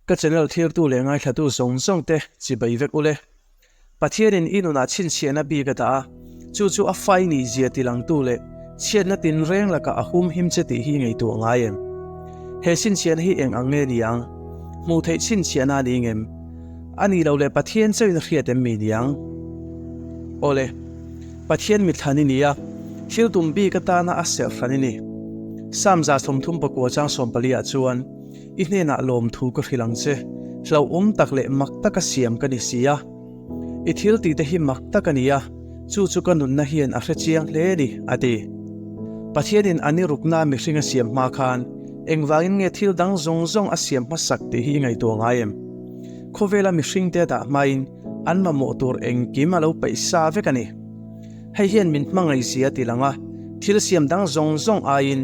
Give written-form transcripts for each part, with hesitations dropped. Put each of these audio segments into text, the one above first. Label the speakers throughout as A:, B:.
A: Ka channel thirtu leh ngaithlatu zawng zawng te chibai vek ule. Pathianin i nunah chhinchhiahna bik a dah a, chu chu a fai nih zia tilangtu leh chhiatna tinreng lakah a humhim che tih hi i ngaihtuah ngai em? He chhinchhiahna hi eng ang nge ni ang? Hmuh theih chhinchhiahna a ni ngem? A nih loh leh Pathian chauhin a hriat em mi niang? Awle, Pathian mithlan i ni a, thil tum bik atana a serh hran i ni. Psalm 34 chang 14 ah chuan, I hnenah lawmthu ka hrilh ang che, hlauhawm tak leh mak taka siam ka ni si a. I thil tihte hi mak tak a ni a, chu chu ka nunna hian a hre chiang hle a ni, a ti. Pathianin a ni rukna mihring a siam hma khan engvangin nge thil dang zawng zawng a siam hmasak tih hi i ngaihtuah ngai em? Khawvela mihringte a dah hmain an mamawh tur engkim a lo paih sa vek a ni. Hei hian min hmangaihzia a ti lang a, thil siam dang zawng zawng aiin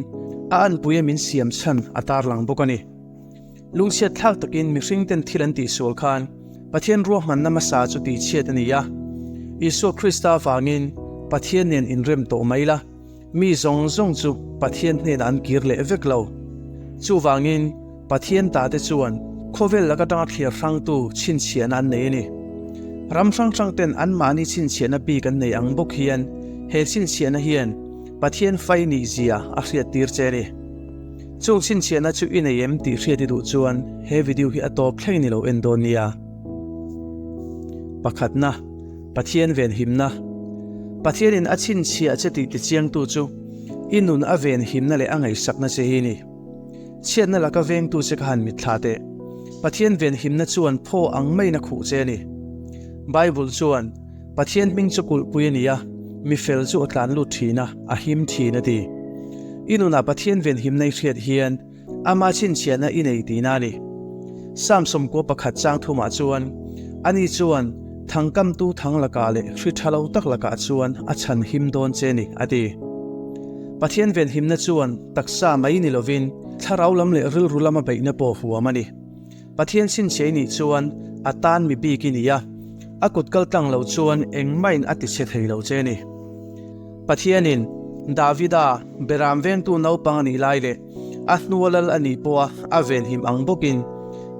A: a anpuia min siam chhan a tarlang bawk a ni. Lungchhiat thlak takin mihringten thil an tihsual khan Pathian ruahmanna hmasa chu tihchhiat a ni a. Isua Krista avangin Pathian nen inrem tawh mai la, mi zawng zawng chu Pathian hnenah an kir leh vek lo. Chuvangin Pathian tate chuan khawvel lak atanga thliar hrangtu chhinchhiahna an nei a ni. Ram hrang hrangten anmahni chhinchhiahna bik an nei ang bawk hian he chhinchhiahna hian Pathian fai nihzia a hriattir che a ni. Chung chhinchhiahna chu i nei em tih hriat i duh chuan he video hi a tawp thleng ni lo en dawn nia. Pakhatna, Pathian venhimna. Pathianin a chhinchhiah che tih tichiangtu chu i nun a venhimna leh a ngaihsakna che hi ni. Chhiatna laka vengtu che ka han mitthla teh. Pathian venhimna chuan phaw ang maiin a khuh che a ni. Bible chuan, Pathian hming chu kulhpui a ni a, mi fel chu a tlan lut thin a, a him thin a ti. I nunah Pathian venhimna i hriat hian ama chhinchhiahna i nei tihna a ni. Psalm 11 chang thumah chuan, Ani chuan thangkamtu thang lakah leh hri tha lo tak lakah chuan a chhan him dawn che ni, a ti. Pathian venhimna chuan taksa mai ni lovin thlarau lam leh rilru lama beihna pawh huam a ni. Pathian chhinchhiah i nih chuan a tan mi bik i ni a, a kut kal tlang lo chuan engmahin a tichhe thei lo che a ni. Pathianin Davida beram vengtu naupang a nih lai leh a hnua lal a nih pawha a venhim ang bawkin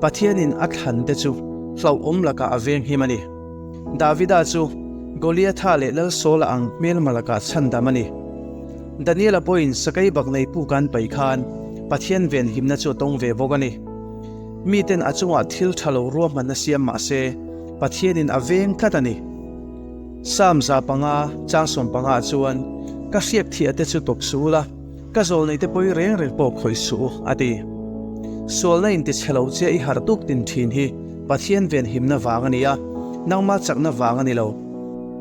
A: Pathianin a thlante chu hlauhawm lakah a venghim a ni. Davida chu Goliatha leh Lal Saula ang hmelma lakah chhandam a ni. Daniela pawhin sakei bak nei puk an paih khan Pathian venhimna chu a tawng ve bawk a ni. Miten a chungah thil tha lo ruahmanna siam mah se, Pathianin a veng tlat a ni. Psalm 500 chang 15 ah chuan, Ka hriak thiah te chu tawp suh ula, ka zawlneite pawi reng reng pawh khawih suh u, a ti. Sualna intichhe lo che i harh tuk tin thin hi Pathian venhimna vang a ni a, nangmah chakna vang a ni lo.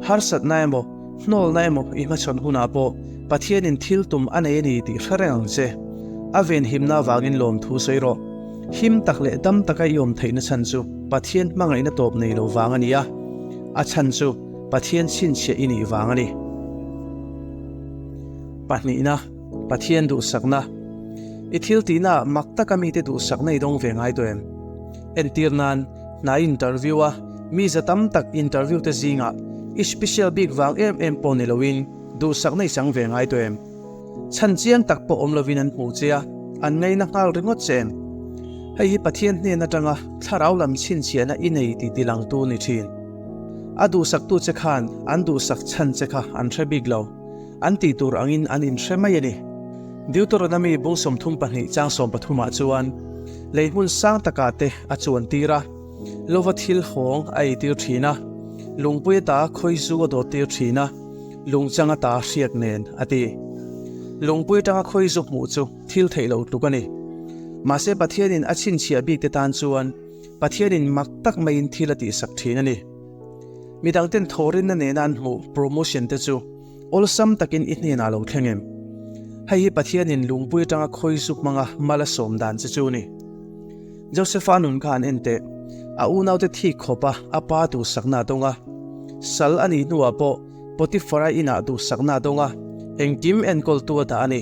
A: Harsatna emaw, Hnawlna emaw i hmachhawn hunah pawh Pathianin thil tum a nei a ni tih hre reng ang che. A venhimna avangin lawmthu sawi rawh. Him tak leh dam taka i awm theihna chhan chu Pathian hmangaihna tawp nei lo vang a ni a, a chhan chu Pathian chhinchhiah i nih vang a ni. Pahnihna, Pathian duhsakna. I thil tihnaah mak taka mite duhsakna i dawng ve ngai tawh em? Entir nan, hna i interview a, mi za tam tak interview te zingah i special bik vang em em pawh ni loin duhsakna i chang ve ngai tawh em? Chhan chiang tak pawh awm lovin an hmuh che a, an ngaina nghal ringawt che em? Hei hi Pathian hnen atanga thlarau lam chhinchhiahna i nei tih tilangtu ni thin. A duhsaktu che khan an duhsak chhan che kha an hre bik lo. An tih tur angin an inhre mai a ni. Deuteronomy bung 32 chang 13 ah chuan lei hmun sang takah te a chuan tir a, lova thil hawng a ei tir thin a, lungpui ata khawi zu a dawt tir thin a, lungchang ata hriak nen a ti. Lungpui atanga khawi zu hmuh chu thil theih lo tluk a ni. Mahse Pathianin a chhinchhiah bik te tan chuan Pathianin mak tak maiin thil a tihsak thin a ni. Midangten thawhrinna nena an hmuh promotion te chu Awlsam takin i hnenah lo thleng em? Hei hi Pathianin lungpui atanga khawi zuk hmanga mal a sawm dan che chu a ni. Josefa nun kha an en teh. A unaute thik khawpa a pa duhsakna a dawng a. Sal a nih hnuah pawh Potifara inah duhsakna a dawng a, engkim enkawltu a dah a ni.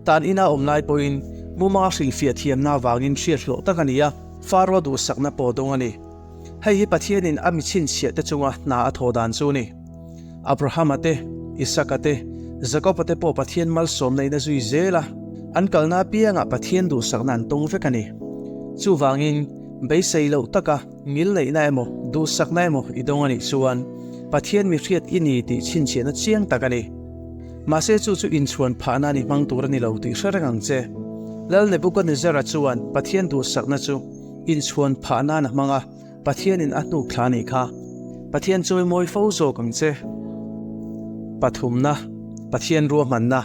A: Tan ina awm lai pawhin mumanga hrilhfiah thiamna avangin hriathlawh tak a ni a, Faro duhsakna pawh a dawng a ni. Hei hi Pathianin a mi chhinchhiah te chunga hna a thawh dan chu a ni. Abrahama te, Isaka te, Jakoba te pawh Pathian malsawmna in a zui zel a, an kalna apiangah Pathian duhsakna an tawng vek a ni. Chuvangin, Beisei loh taka ngilneihna emaw, duhsakna emaw i dawng a nih chuan Pathian mi hriat i ni tih chhinchhiahna chiang tak a ni. Mahse chu chu inchhuan phahna ni hmang tur a ni lo tih hre reng ang che. Lal Nebuchadnezzar-a chuan Pathian duhsakna chu inchhuan phah nan a hmang a, Pathianin a hnuk thla a nih kha. Pathian chawimawi fo zawk ang che. Pathumna, Pathian ruahmanna.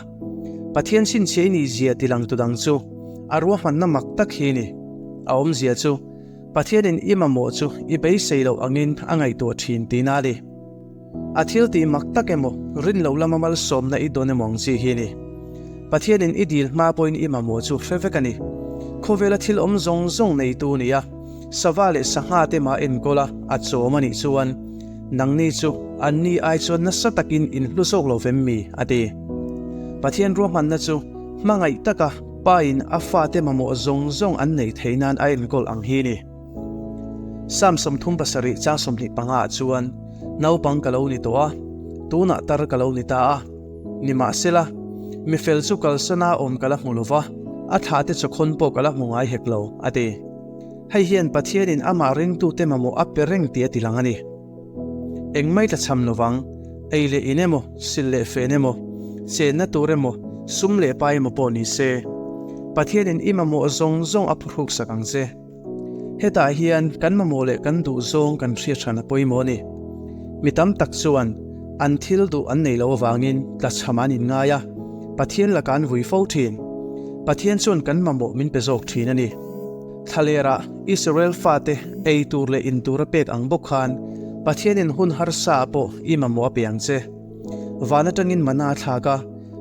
A: Pathian chhinchhiah i nih zia tilangtu dang chu a ruahmanna mak tak hi a ni. A awmzia chu Pathianin i mamawh chu i beisei loh angin a ngaihtuah thin tihna a ni. A thil tih mak tak emaw, rin loh lama malsawmna i dawn emaw ang chi hi a ni. Pathianin i dil hma pawhin i mamawh chu hre vek a ni. Khawvela thil awm zawng zawng neitu nia, sava leh sangha te mah enkawl a, a chawm a nih chuan, nangni chu anni ai chuan nasa takin in hlu zawk lo vem mi? a ti. Pathian ruahmanna chu hmangaih taka Pa-in a fate mamawh zawng zawng an neih theih nan a enkawl ang hi a ni. Psalm 37 chang 25 ah chuan, Naupang ka lo ni tawh a, tunah tar ka lo ni ta a. Nimahsela, mi fel chu kalsana awm ka la hmu lo va, a thlahte chawkhawn pawh ka la hmu ngai hek lo, a ti. Hei hian Pathianin amah ringtute mamawh a pe reng tih a tilang a ni. Engmai tlachham lovang, ei leh in emaw, sil leh fen emaw, chenna tur emaw, sum leh pai emaw pawh ni se, Pathianin i mamawh zawng zawng a phuhruksak ang che. Hetah hian kan mamawh leh kan duh zawng kan hriat hran a pawimawh a ni. Mi tam tak chuan an thil duh an nei loh avangin tlachham an inngai a, Pathian lakah an vui fo thin. Pathian chuan kan mamawh min pe zawk thin a ni. Thlalerah Israel fate ei tur leh in tur a pek ang bawk khan Pathianin hun harsa ah pawh i mamawh a pe ang che. Van atangin mana a thlak a,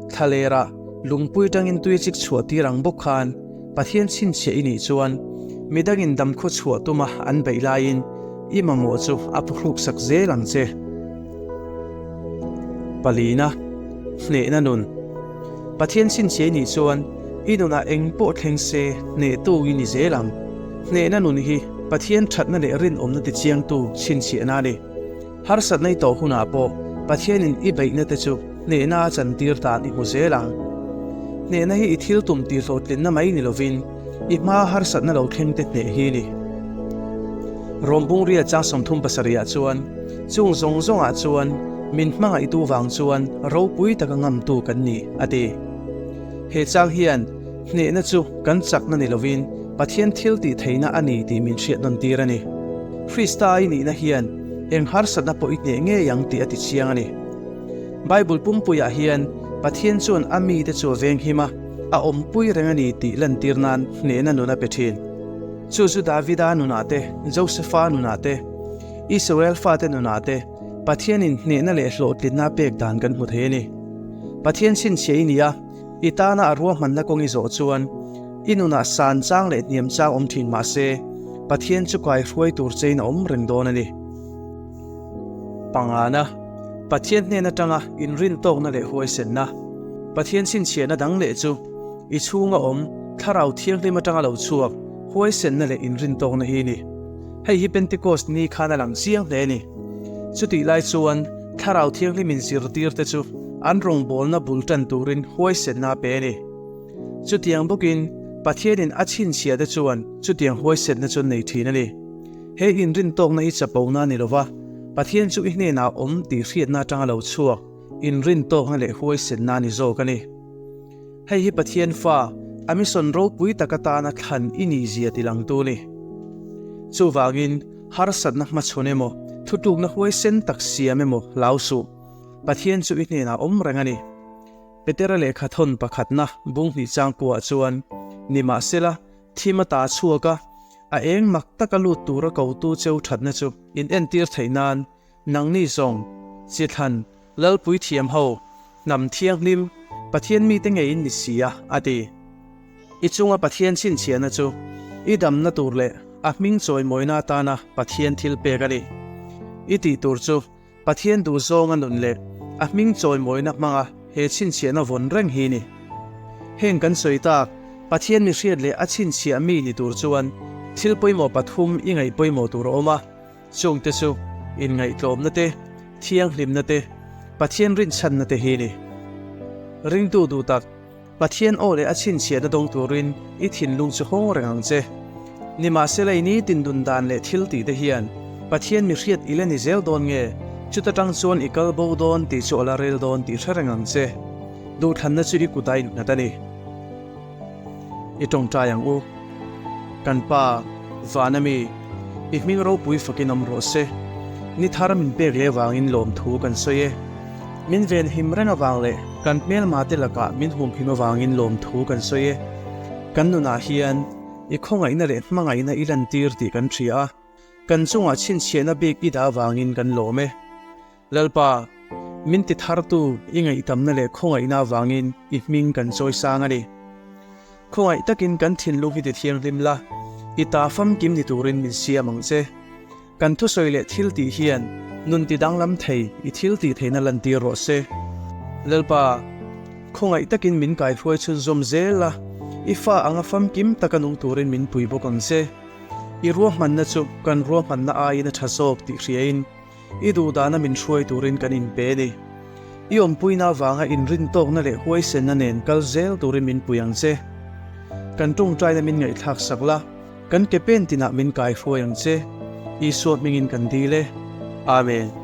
A: thlalerah lungpui tangin tui chik chhuah tir ang bawk khan Pathian chhinchhiah i nih chuan midangin damkhaw chhuah tuma an beih laiin i mamawh chu a phuhruksak zel ang che. Palina, Hnehna nun. Pathian chhinchhiah i nih chuan i nunah eng pawh thleng se hnehtu i ni zel ang. Hnehna nun hi Pathian thatna leh rinawmna tichiangtu chhinchhiahna a ni. Harsatna i tawh hunah pawh Pathianin i beihna te chu hnehna a chantir dan i hmu zel ang. Hnehna hi i thil tum tih hlawhtlinna mai ni lovin i hmaa harsatna lo thleng te hneh hi a ni. Rom Bungria chang 37 ah chuan chung zawng zawngah chuan min hmangaihtu vang chuan ropui taka ngamtu kan ni, a ti. He chang hian hnehna chu kan chakna ni lovin Pathian thil tih theihna a ni tih min hriat nawn tir a ni. Krista i nihna hian eng harsatna pawh i hneh ngei ang tih a ti chiang a ni. Bible pumpuiah hian Pathian chuan a mite chu a venghim a, a awmpui reng a ni tih lantir nan hnehna nun a pe thin. Chu chu Davida nunah te, Josefa nunah te, Israel fate nunah te Pathianin hnehna leh hlawhtlinna a pek dan kan hmu thei a ni. Pathian chhinchhiah i ni a, i tana a ruahmanna kawng i zawh chuan i nunah san chang leh hniam chang awm thin mah se, Pathian chu kai hruai tur chein a awm reng dawn a ni. Pangana, Pathian hnen atanga inrintawkna leh huaisenna. Pathian chhinchhiahna dang leh chu i chhunga awm Thlarau Thianghlim atanga lo chhuak huaisenna leh inrintawkna hi a ni. Hei hi Pentecost ni khan a lang chiang hle a ni. Chutih lai chuan Thlarau Thianghlim inzirtirte chu an rawngbawlna bul tan turin huaisenna a pe a ni. Chutiang bawkin Pathianin a chhinchhiahte chuan chutiang huaisenna chu an nei thin a ni. He inrintawkna hi chapona a ni lova, Pathian chu i hnenah a awm tih hriatna atanga lo chhuak inrintawkna leh huaisenna a ni zawk a ni. Hei hi Pathian fa, a mission ropui tak atana thlan i nih zia tilangtu a ni. Chuvangin, harsatna hmachhawn emaw, thutlukna huaisen tak siam emaw hlau suh. Pathian chu i hnenah awm reng a ni. Petera lehkha thawn pakhatna bung hnih changkuah chuan, Nimahsela, thim a ta chhuak a, a eng mak taka lut tura kotu cheu thatna chu in entir theih nan nangni zawng, chithlan, Lalpui thiam ho, hnam thianghlim, Pathian mite ngeiin ni si a, a ti. I chunga Pathian chhinchhiahna chu i damna tur leh a hming chawimawina atana Pathian thil pek a ni. I tih tur chu Pathian duhzawnga nun leh a hming chawimawina hmanga he chhinchhiahna vawn reng hi ni. Heng kan sawi tak, Pathian mi hriat leh a chhinchhiah mi ni tur chuan thil pawimawh pathum i ngaih pawimawh tur a awm a, chungte chu inngaihtlawmna te, thianghlimna te, Pathian rinchhanna te hi ni. Ringtu duh tak, Pathian aw leh a chhinchhiahna dawng turin i thinlung chu hawng reng ang che. Nimahsela i nitin dun dan leh thil tih te hian Pathian mi hriat i la ni zel dawn nge? Chuta tang chuan i kal bo dawn tih chu a la rel dawn tih hre reng ang che. Duhthlanna chu i kut a innghat a ni. I tawngtai ang u. Kan Pa, Vana mi, i hming ropui fakin awm rawh se. Ni thar min pek leh vangin lawmthu kan sawi e. Min venhim reng avang leh kan hmelma te lakah min humhim avangin lawmthu kan sawi e. Kan nunah hian i khawngaihna leh hmangaihna i lantir tih kan hria a, kan chungah chhinchhiahna bik i dah avangin kan lawm e. Lalpa, min ti thartu i ngaihtamna leh khawngaihna avangin i hming kan chawi sang a ni. Khawngaih takin kan thinlung hi ti thianghlim la, i ta famkim ni turin min siam ang che. Kan thusawi leh thil tih hian nun ti danglam thei i thil tih theihna lantir rawh se. Lalpa, khawngaih takin min kaihruai chhunzawm zel la, i fa anga famkim taka nung turin min pui bawk ang che. I ruahmanna chu kan ruahmanna aiin a tha zawk tih hriain i duhdana min hruai turin kan inpe a ni. I awmpuina avanga inrintawkna leh huaisenna nen kal zel turin min pui ang che. Kan tawngtaina min ngaihthlak sak la. Kan ke pen tinah min kai hruai ang che. Isua hmingin kan dil e. Amen.